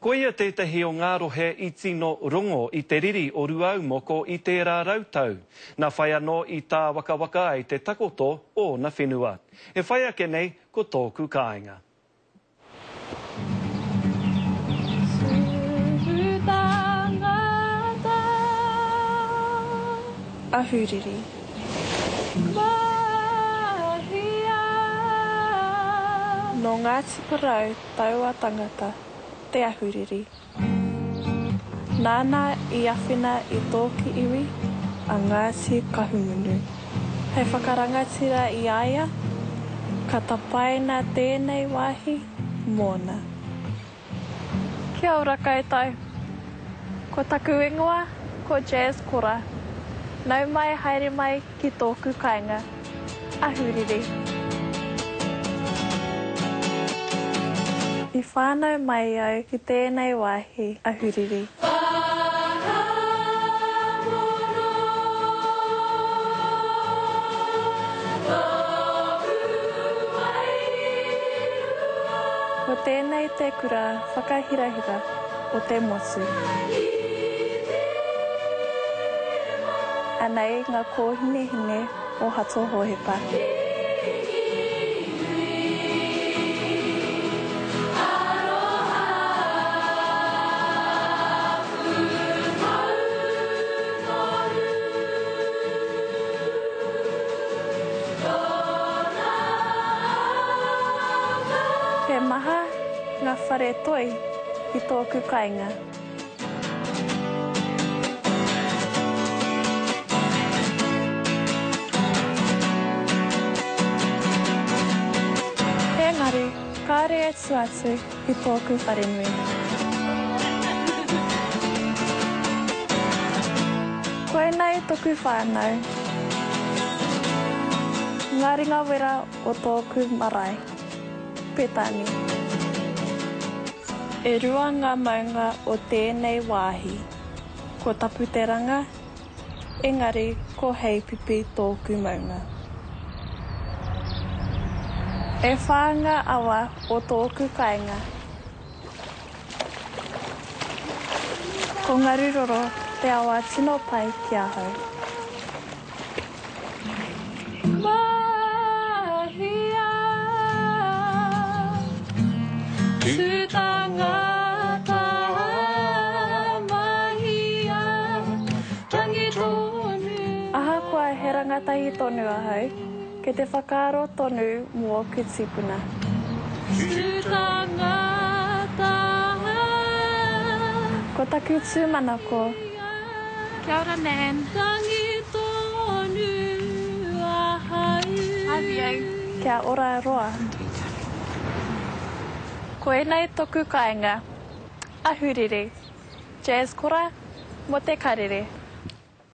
Koia tētahi o ngā rohe i tino rongo i te riri o Rūaumoko i tērā rautau. Nā whai anō i tāwakawaka ai te takoto o ōna whenua. E whai ake nei ko tōku kāinga. Ahuriri. Nō Ngāti Porou taua tangata, Te Ahuriri. Nāna i awhina i tōku iwi, a Ngāti Kahungunu. Hei whakarangatira i a ia, ka tapaina tēnei wāhi mōna. Kia ora koutou. Ko taku ingoa ko Jazz Kora. Nau mai haere mai ki tōku kainga. Ahuriri. I whānau mai au ki tēnei wāhi, Ahuriri. Ko tēnei te kura whakahirahira o te motu. Anei ngā kōhinehine o Hato Hohepa. He maha ngā whare toi i tōku kainga. Engari, kāre e tua atu i tōku wharenui. Koinei toku whānau. Ngā ringa wera o tōku marae. Petani. E rua ngā maunga o tēnei wāhi. Ko Taputeranga, engari ko Heipipi tōku maunga. E whā ngā awa o tōku kāinga. Ko Ngaruroro te awa tino pai ki ahau. Mahia Tu tangata mahia Tangi tonu. Ahakoa he rangatahi tonu ahau, Kei te whakaaro tonu mō ōku tīpuna. Ko taku tūmanako. Kia ora Nan. Hi Vio. Kia ora roa. Koinei toku kainga. Ahuriri. Jazz kora, mo te karere.